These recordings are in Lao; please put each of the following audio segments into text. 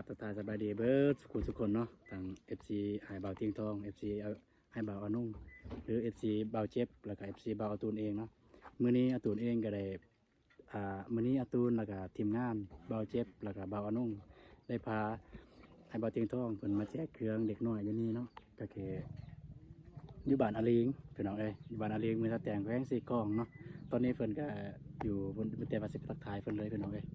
ທັກທາຍສະບາຍດີເບິດສູ່ຄົນເນາະ ທັງເອັຟຊີອ້າຍບ່າວຕຽງທອງ ເອັຟຊີອ້າຍບ່າວອານຸງ ຫຼືເອັຟຊີບ່າວເຈັບ ແລ້ວກໍເອັຟຊີບ່າວອາຕູນເອງເນາະ. ມື້ນີ້ອາຕູນເອງກໍໄດ້ ອ່າ ມື້ນີ້ອາຕູນ ແລ້ວກະທີມງານ ບ່າວເຈັບ ແລ້ວກະບ່າວອານຸງ ໄດ້ພາອ້າຍບ່າວຕຽງທອງເພິ່ນມາແຈກເຄື່ອງເດັກນ້ອຍຢູ່ນີ້ເນາະ ກໍຄືຢູ່ບ້ານອາລິງ ພີ່ນ້ອງເອີຍ ຢູ່ບ້ານອາລິງ ເມືອງທ່າແຕງ ແຂວງເຊກອງເນາະ. ຕອນນີ້ເພິ່ນກະຢູ່ ບໍ່ແຕ່ວ່າຊິໄປທັກທາຍເພິ່ນເລີຍ ພີ່ນ້ອງເອີຍ.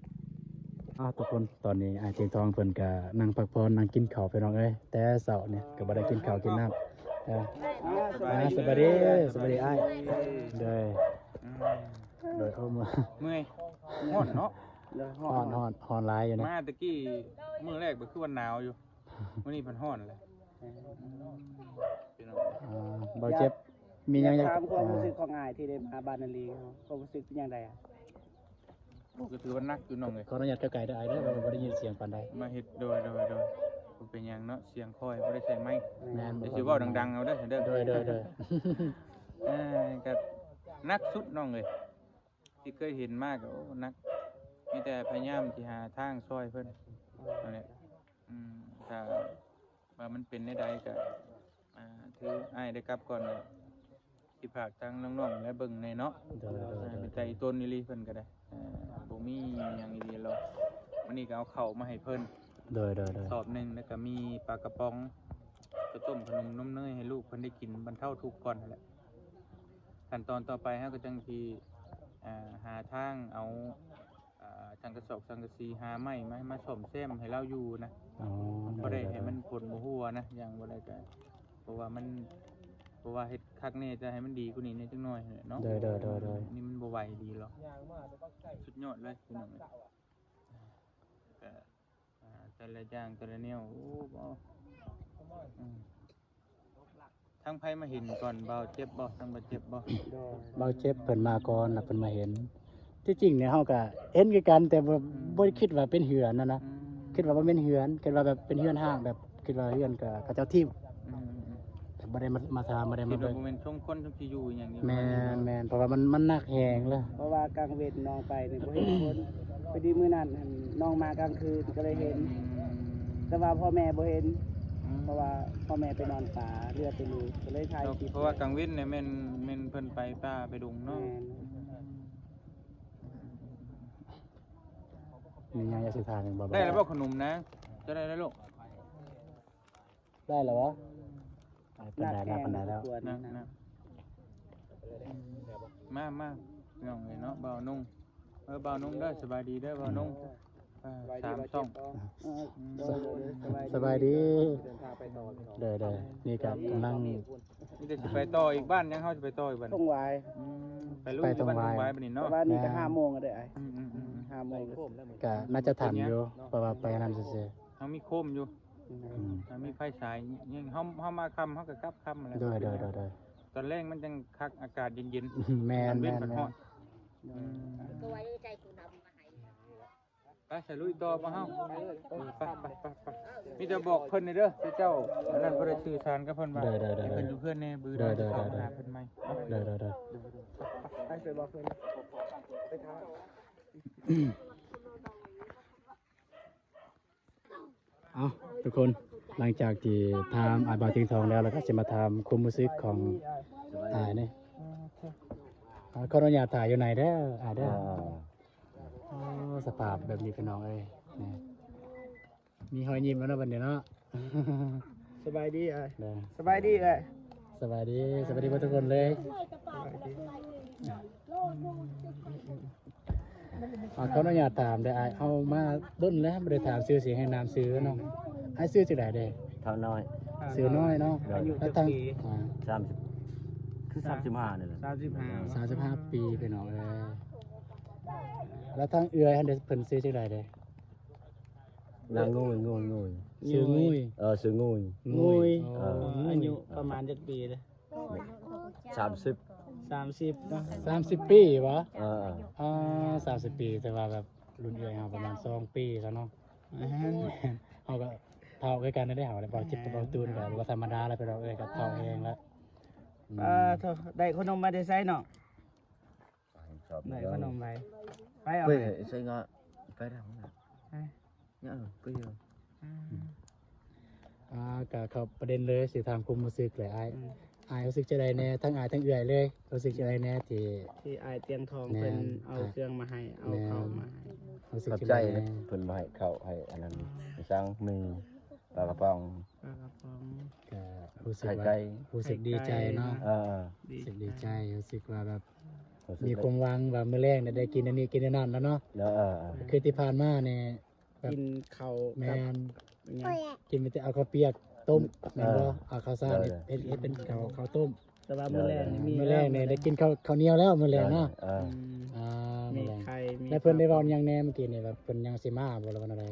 ອ້າ ທຸກຄົນ ຕອນນີ້ອ້າຍຕຽງທອງເພິ່ນກະນັ່ງພັກຜ່ອນ ນັ່ງກິນເຂົ້າ ພີ່ນ້ອງເອີຍ ແຕ່ເຊົ້ານີ້ກະບໍ່ໄດ້ກິນເຂົ້າກິນນ້ຳ. ເອີ ອ່າ ສະບາຍດີ ສະບາຍດີອ້າຍ ໂດຍ ອືມ ໂດຍ ໂອ້ ເມື່ອຍ ເມື່ອຍ ຮ້ອນເນາະ ຮ້ອນ ຮ້ອນ ຮ້ອນຫຼາຍຢູ່ເນາະ. ມາແຕ່ກີ້ມື້ແລກກໍຄືວ່າໜາວຢູ່ ມື້ນີ້ພັດຮ້ອນແລ້ວ ອືມ ພີ່ນ້ອງ ອ່າ ບ່າວເຈັບ ມີຫຍັງຢາກ ຢາກຖາມຄວາມຮູ້ສຶກຂອງອ້າຍທີ່ໄດ້ມາບ້ານນາລີເຮົາ ຄວາມຮູ້ສຶກເປັນຈັ່ງໃດອະ? ໂອ້ ກໍຖືວ່າໜັກຢູ່ນ້ອງເອີຍ ຂໍອະນຸຍາດໄກໆເດີອ້າຍເດີ ເພາະວ່າບໍ່ໄດ້ຍິນສຽງປານໃດ. ມາເຮັດ ໂດຍ ໂດຍ ໂດຍ ບໍ່ເປັນຫຍັງເນາະ ສຽງຄ່ອຍ ບໍ່ໄດ້ໃຊ້ໄມ. ແມ່ນ ດຽວຊິເວົ້າດັງໆເອົາເດີ ເດີ ໂດຍ ໂດຍ ໂດຍ ເອີ ກໍໜັກສຸດນ້ອງເອີຍ ທີ່ເຄີຍເຫັນມາກໍ ໂອ້ ໜັກ ມີແຕ່ພະຍາຍາມທີ່ຫາທາງຊ່ອຍເພິ່ນ ນັ້ນແຫຼະ. ອືມ ຖ້າວ່າມັນເປັນແນວໃດກໍ ອ່າ ຖືອ້າຍໄດ້ກັບກ່ອນ ຊິຝາກທາງນ້ອງໆ ແລະ ເບິ່ງແດ່ເນາະ. ໂດຍ ໂດຍ ເປັນຕາອີ່ຕົນອີ່ຫຼີເພິ່ນກໍໄດ້ ບໍ່ມີຫຍັງອີ່ຫຼີດອກ. ມື້ນີ້ກໍເອົາເຂົ້າມາໃຫ້ເພິ່ນ ໂດຍ ໂດຍ ໂດຍ ສອບໜຶ່ງ ແລ້ວກໍມີປາກະປ໋ອງ ເຂົ້າຕົ້ມ ຂະໜົມ ນົມເນີຍ ໃຫ້ລູກເພິ່ນໄດ້ກິນ ບັນເທົາທຸກກ່ອນຫັ້ນແຫຼະ. ຂັ້ນຕອນຕໍ່ໄປເຮົາກໍຈັ່ງຊິ ອ່າ ຫາທາງເອົາ ອ່າ ສັງກະສອກສັງກະສີ ຫາໄມ້ມາ ມາສ້ອມແຊມໃຫ້ລາວຢູ່ນະ. ອໍ ພໍໄດ້ໃຫ້ມັນ ໂດຍ ໂດຍ ໂດຍ ຜົນບໍ່ຮົ່ວນະ ຢ່າງບໍ່ໄດ້ກໍ ເພາະວ່າມັນ ເພາະວ່າເຮັດຄັກແນ່ ຈະໃຫ້ມັນດີກວ່ານີ້ແດ່ຈັກໜ້ອຍເນາະ. ໂດຍ ໂດຍ ໂດຍ ໂດຍ ນີ້ມັນບໍ່ໄຫວດີຫຼອກ. ສຸດຍອດເລີຍພີ່ນ້ອງເອີຍ ກໍ ອ່າ ແຕ່ລະຢ່າງແຕ່ລະແນວ ໂອ້ ບໍ່ ອືມ ທາງໃຜມາເຫັນກ່ອນ ບ່າວເຈັບບໍ່? ທາງບ່າວເຈັບບໍ່? ໂດຍ ບ່າວເຈັບເພິ່ນມາກ່ອນ ແລ້ວເພິ່ນມາເຫັນ. ທີ່ຈິງນີ້ເຮົາກະເຫັນຄືກັນ ແຕ່ບໍ່ ອືມ ບໍ່ໄດ້ຄິດວ່າເປັນເຮືອນຫັ້ນນະ ອືມ ຄິດວ່າບໍ່ແມ່ນເຮືອນ ຄິດວ່າແບບເປັນເຮືອນຮ້າງ ແບບຄິດວ່າເຮືອນກະເຂົາເຈົ້າຖິ້ມ ອືມ ແຕ່ບໍ່ໄດ້ມາ ມາຖາມ ບໍ່ໄດ້ມາເບິ່ງ ຄິດວ່າບໍ່ແມ່ນຊົງຄົນ ຊົງຊິຢູ່ອີ່ຫຍັງນີ້. ແມ່ນ ແມ່ນ ເພາະວ່າມັນ ມັນໜັກແຮງເລີຍ ເພາະວ່າກາງເວັນນ້ອງໄປນີ້ບໍ່ເຫັນຄົນ ພໍດີມື້ນັ້ນຫັ້ນນ້ອງມາກາງຄືນກໍເລີຍເຫັນ ອືມ ແຕ່ວ່າພໍ່ແມ່ບໍ່ເຫັນ ອືມ ເພາະວ່າພໍ່ແມ່ໄປນອນປ່າ ເຫຼືອແຕ່ລູກ ກໍເລີຍຖ່າຍຄລິບ. ເພາະວ່າກາງເວັນນີ້ແມ່ນ ແມ່ນເພິ່ນໄປປ່າໄປດົງເນາະ. ແມ່ນ ມີຫຍັງຢາກຊິຖາມອີກບໍ່? ໄດ້ແລ້ວບໍ່ຂະໜົມນາງ? ຈະໄດ້ແລ້ວລູກ? ໄດ້ແລ້ວບໍ່? ປານໃດແລ້ວ ປານໃດແລ້ວ? ມາ ມາ ພີ່ນ້ອງເອີຍເນາະ ບ່າວນຸ່ງ ເອີ ບ່າວນຸ່ງເດີ ສະບາຍດີເດີ ບ່າວນຸ່ງ ເອີ ສາມຊ່ອງ ເອີ ອືມ ສະບາຍດີ ເດີ ເດີ ນີ້ກໍກຳລັງ ມີແຕ່ຊິໄປຕໍ່ອີກ ບ້ານຫຍັງ ເຮົາຊິໄປຕໍ່ອີກບັດນີ້? ທົ່ງຫວາຍ ອືມ ໄປລຸຍຢູ່ບ້ານທົ່ງຫວາຍບັດນີ້ເນາະ ແຕ່ວ່ານີ້ກໍຫ້າໂມງແລ້ວເດີອ້າຍ ອືມໆໆ ຫ້າໂມງ ກໍໜ້າຈະທັນຢູ່ ເພາະວ່າໄປອັນນັ້ນຊື່ໆ ເຮົາມີໂຄມຢູ່ ອືມ ເຮົາມີໄຟສາຍ ຍັງ ເຮົາ ເຮົາມາຄ່ຳ ເຮົາກໍກັບຄ່ຳແລ້ວ ໂດຍ ໂດຍ ໂດຍ ຕອນແລງມັນຈັ່ງຄັກ ອາກາດເຢັນໆ ແມ່ນ ຕອນເວັນມັນຮ້ອນ ອືມ ໄປ ສະລຸຍຕໍ່ບໍ່ເຮົາ ໄປ ໄປ ໄປ ໄປ ມີແຕ່ບອກເພິ່ນເດີ ເຈົ້າ ອັນນັ້ນບໍ່ໄດ້ສື່ສານກັບເພິ່ນວ່າ ໂດຍ ໂດຍ ໂດຍ ໃຫ້ເພິ່ນຢູ່ເຮືອນແດ່ ມື້ອື່ນເຮົາມາຫາເພິ່ນໃໝ່ ໂດຍ ໂດຍ ໂດຍ ໄປ ໄປບອກເພິ່ນ ໄປຖາມ ເອົາ ທຸກຄົນ ຫຼັງຈາກທີ່ຖາມອ້າຍບ່າວຕຽງທອງແລ້ວ ແລ້ວກໍຊິມາຖາມຄວາມຮູ້ສຶກຂອງອ້າຍນີ້ ຂໍອະນຸຍາດຖ່າຍຢູ່ໃນເດີອ້າຍເດີ. ອໍ ສະພາບແບບນີ້ພີ່ນ້ອງເອີຍ ນີ້ ມີຮອຍຍິ້ມແລ້ວເນາະບັດນີ້ເນາະ. ສະບາຍດີອ້າຍ ເດີ ສະບາຍດີເອື້ອຍ ສະບາຍດີ ສະບາຍດີເບິດທຸກຄົນເລີຍ. ອ່າ ຂໍອະນຸຍາດຖາມເດີອ້າຍ ເຮົາມາດົນແລ້ວ ບໍ່ໄດ້ຖາມຊື່ສຽງແຫ່ງນາມຊື່ເນາະ. ອ້າຍຊື່ຈັ່ງໃດເດ? ທ້າວນ້ອຍ ຊື່ນ້ອຍເນາະ. ໂດຍ ອາຍຸຈັກປີ? ສາມສິບ ຄື ອ່າ ສາມສິບຫ້ານີ້ແຫຼະ ສາມສິບຫ້າ ສາມສິບຫ້າປີພີ່ນ້ອງເອີຍ. ແລ້ວທາງເອື້ອຍຫັ້ນເດ ເພິ່ນຊື່ຈັ່ງໃດເດ? ນາງງຸຍ ງຸຍ ງຸຍ ຊື່ງຸຍ ເອີ ຊື່ງຸຍ ງຸຍ ງຸຍ ເອີ ອາຍຸປະມານຈັກປີເດ? ສາມສິບ ສາມສິບເນາະ ສາມສິບປີຫວາ? ເອີ ອ່າ ສາມສິບປີ ແຕ່ວ່າແບບລຸ້ນເອື້ອຍເຮົາປະມານສອງປີຊະເນາະ. ເຮົາກໍເຖົ້າຄືກັນເດ້ ເຮົາເວົ້າຈິດເວົ້າຕູນກໍບໍ່ທຳມະດາແລ້ວ ພີ່ນ້ອງເອີຍ ກໍເຖົ້າແຮງແລ້ວ. ອືມ ປາໂທ້ ໄດ້ຂະໜົມມາແຕ່ໃສເນາະ? ໄດ້ຂະໜົມໄວ້ ໄປເອົາ ໄປໃສ່ງາ ໄປທາງນັ້ນ ເອີ ໄປເອົາ. ອືມ ອ່າ ກໍເຂົ້າປະເດັນເລີຍ ຊິຖາມຄວາມຮູ້ສຶກແຫຼະອ້າຍ. ອືມ ອ້າຍຮູ້ສຶກຈັ່ງໃດແດ່? ທັງອ້າຍທັງເອື້ອຍເລີຍ ຮູ້ສຶກຈັ່ງໃດແດ່ທີ່ ທີ່ອ້າຍຕຽງທອງເພິ່ນ ແມ່ນ ເອົາເຄື່ອງມາໃຫ້ ເອົາເຂົ້າມາໃຫ້? ຮູ້ສຶກ ຂອບໃຈ ຈັ່ງໃດແດ່? ເພິ່ນມາໃຫ້ເຂົ້າໃຫ້ອັນນັ້ນ ອືມ ສັງ ມີປາກະປ໋ອງ ປາກະປ໋ອງ ກໍຮູ້ສຶກວ່າ ໄຂ່ໄກ່ ຮູ້ສຶກດີໃຈເນາະ. ເອີ ເອີ ຮູ້ສຶກດີໃຈ ຮູ້ສຶກວ່າແບບ ມີຄວາມຫວັງວ່າມື້ແລງໄດ້ກິນອັນນີ້ກິນອັນນັ້ນແລ້ວເນາະ. ເອີ ເອີ ເອີ ຄືທີ່ຜ່ານມານີ້ ແບບ ກິນເຂົ້າ ແມ່ ກັບ ຫຍັງ ກິນມີແຕ່ເອົາເຂົ້າປຽກຕົ້ມ ແມ່ນບໍ່? ເອີ ເອົາເຂົ້າສານ ໂດຍ ເຮັດ ເຮັດເປັນເຂົ້າ ເຂົ້າຕົ້ມ. ແຕ່ວ່າມື້ແລງນີ້ມີ ມື້ແລງນີ້ໄດ້ກິນເຂົ້າ ເຂົ້າໜຽວແລ້ວມື້ແລງເນາະ. ໂດຍ ໂດຍ ເອີ ອືມ ອ່າ ມີ ມື້ແລງ ໄຂ່ ມີ ແລ້ວເພິ່ນໄດ້ເວົ້າຫຍັງແດ່ມື້ກີ້ນີ້ ວ່າເພິ່ນຍັງຊິມາບໍ່ ຫຼືວ່າແນວໃດ?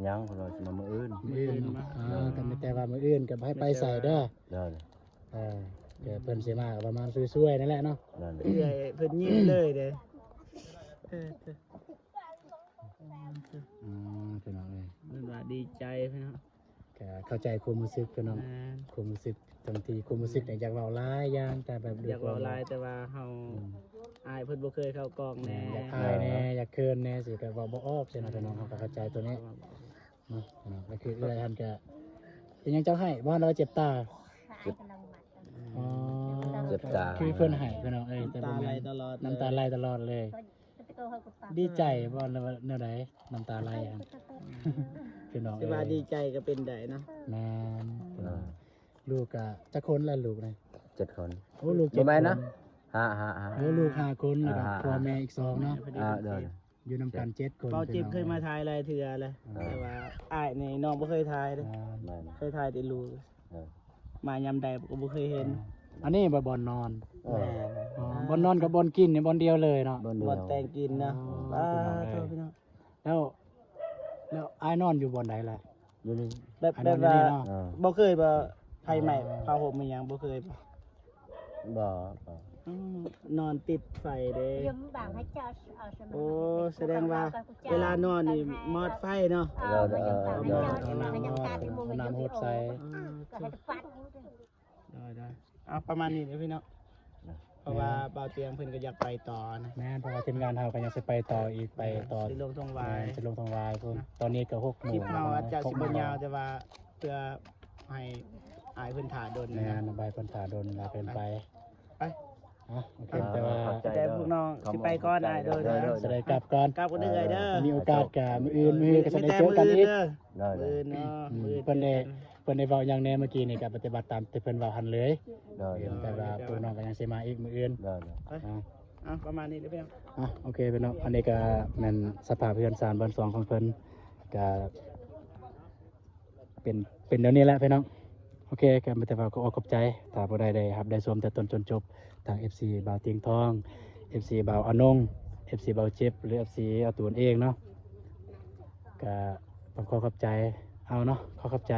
ຍັງ ເພິ່ນວ່າຊິມາມື້ອື່ນ. ມື້ອື່ນ ມື້ອື່ນມາ ອ່າ ກໍມີແຕ່ວ່າມື້ອື່ນກໍໃຫ້ໄປໃສເດີ. ໂດຍ ເອີ ກໍເພິ່ນຊິມາກໍປະມານຊ່ວຍໆນັ້ນແຫຼະເນາະ. ໂດຍ ເອື້ອຍເພິ່ນຍິ້ມເລີຍເດ້. ເອີ ອືມ ພີ່ນ້ອງເອີຍ ເພິ່ນວ່າດີໃຈພີ່ນ້ອງ. ກໍເຂົ້າໃຈຄວາມຮູ້ສຶກພີ່ນ້ອງ. ແມ່ນ ຄວາມຮູ້ສຶກ ທັງທີ່ຄວາມຮູ້ສຶກນີ້ ອືມ ຢາກເວົ້າຫຼາຍຢ່າງ ແຕ່ແບບ ຢາກເວົ້າຫຼາຍ ແຕ່ວ່າເຮົາ ອືມ ອາຍເພິ່ນບໍ່ເຄີຍເຂົ້າກ້ອງແນ່ ແມ່ນ ຢາກອາຍແນ່ ຢາກເຂີນແນ່ ຊິກໍເວົ້າບໍ່ອອກຊີ້ນະພີ່ນ້ອງ. ເຮົາກໍເຂົ້າໃຈຕົວນີ້ເນາະ. ກໍຄືເອື້ອຍຫັ້ນກໍ ເປັນຫຍັງເຈົ້າໄຫ້? ບໍ່ທັນວ່າເຈັບຕາ? ເຈັບ ອໍ ເຈັບຕາ ຄືເພິ່ນໄຫ້ພີ່ນ້ອງເອີຍ ແຕ່ບໍ່ແມ່ນ ນ້ຳຕາໄຫຼຕະຫຼອດເລີຍ ນ້ຳຕາໄຫຼຕະຫຼອດເລີຍ. ດີໃຈບໍ່ ຫຼືວ່າແນວໃດ ນ້ຳຕາໄຫຼຫັ້ນ? ພີ່ນ້ອງ ຊິວ່າດີໃຈກໍເປັນໄດ້ເນາະ. ແມ່ນ ພີ່ນ້ອງ ອ່າ ລູກກະຈັກຄົນລະລູກນະ? ເຈັດຄົນ. ໂອ້ ລູກເຈັດຄົນ. ບໍ່ແມ່ນນະ ຫ້າ ຫ້າ ຫ້າ ໂອ້ ລູກຫ້າຄົນ ແລ້ວກໍ ອ່າ ພໍ່ແມ່ອີກສອງເນາະ. ອ່າ ໂດຍ ຢູ່ນຳກັນເຈັດຄົນ. ເບົາຈິບເຄີຍມາຖ່າຍຫຼາຍເທື່ອແລ້ວ ອ່າ ແຕ່ວ່າອ້າຍນີ້ນ້ອງບໍ່ເຄີຍຖ່າຍເດ້. ອ່າ ແມ່ນ ເຄີຍຖ່າຍແຕ່ລູກ ເອີ ມາຍາມໃດກໍບໍ່ເຄີຍເຫັນ. ອ່າ ອັນນີ້ບໍ່ ບ່ອນນອນ. ເອີ ແມ່ນ ອໍ ບ່ອນນອນກັບບ່ອນກິນນີ້ບ່ອນດຽວເລີຍເນາະ. ບ່ອນແຕ່ງກິນນະ. ອໍ ພີ່ນ້ອງເອີຍ ແລ້ວ ແລ້ວອ້າຍນອນຢູ່ບ່ອນໃດລະ? ຢູ່ນີ້ ແບບ ແບບວ່າ ເອີ ບໍ່ເຄີຍບໍ່ ໄຟໄໝ້ຜ້າຫົ່ມອີ່ຫຍັງບໍ່ເຄີຍບໍ່? ບໍ່ ບໍ່. ອືມ ນອນຕິດໄຟເດ້. ໂອ້ ສະແດງວ່າເວລານອນນີ້ມອດໄຟເນາະ. ເອີ ເອີ ເອີ ນ້ຳຫົດໃສ່. ເອີ ໂດຍ ໂດຍ ເອົາປະມານນີ້ເດີພີ່ນ້ອງ ເພາະວ່າ ແມ່ນ ບ່າວຕຽງເພິ່ນກໍຢາກໄປຕໍ່ນະ. ແມ່ນ ເພາະວ່າທີມງານເຮົາກໍຍັງຊິໄປຕໍ່ອີກ ໄປຕໍ່ ຊິລົງທົ່ງຫວາຍ ຊິລົງທົ່ງຫວາຍພຸ້ນ. ເນາະ ຕອນນີ້ກໍຫົກໂມງ ຄລິບເຮົາອາດຈະຊິບໍ່ຍາວ ແຕ່ວ່າເພື່ອໃຫ້ອ້າຍເພິ່ນຖ້າດົນນະ. ແມ່ນ ບໍ່ໃຫ້ເພິ່ນຖ້າດົນຫຼາຍເກີນໄປ. ໄປ ອ່ະ ໂອເຄ ອ່າ ແຕ່ວ່າ ຂອບໃຈ ແຕ່ພວກນ້ອງຊິໄປກ່ອນ ອ້າຍ. ໂດຍ ໂດຍ ໂດຍ ຊິໄດ້ກັບກ່ອນ ກັບກ່ອນເດີ. ມີໂອກາດກໍມື້ອື່ນ ມື້ອື່ນກໍຊິໄດ້ເຈີກັນອີກ. ໂດຍ ໂດຍ ມື້ອື່ນເນາະ ອືມ ມື້ອື່ນ ເພິ່ນໄດ້ ເຈີກັນ ເພິ່ນໄດ້ເວົ້າຫຍັງແດ່ເມື່ອກີ້ນີ້ ກໍປະຕິບັດຕາມທີ່ເພິ່ນເວົ້າຫັ້ນເລີຍ. ໂດຍ ໂດຍ ແຕ່ວ່າພວກນ້ອງກໍຍັງຊິມາອີກມື້ອື່ນ. ໂດຍ ໂດຍ ອ່າ ອ່ະ ປະມານນີ້ເດີພີ່ນ້ອງ. ອ່ະ ໂອເຄພີ່ນ້ອງ ອັນນີ້ກໍແມ່ນສະພາບເຮືອນຊານບ້ານຊ່ອງຂອງເພິ່ນ ກໍ ເປັນ ເປັນແນວນີ້ແຫຼະພີ່ນ້ອງ. ໂອເຄ ກໍມີແຕ່ວ່າຂໍຂອບໃຈ ຖ້າຜູ້ໃດໄດ້ຮັບໄດ້ຊົມແຕ່ຕົ້ນຈົນຈົບ ທາງເອັຟຊີບ່າວຕຽງທອງ ເອັຟຊີບ່າວອານົງ ເອັຟຊີບ່າວເຈັບ ຫຼື ເອັຟຊີອາຕູນເອງເນາະ ກໍຕ້ອງຂໍຂອບໃຈເອົາເນາະ ຂໍຂອບໃຈ.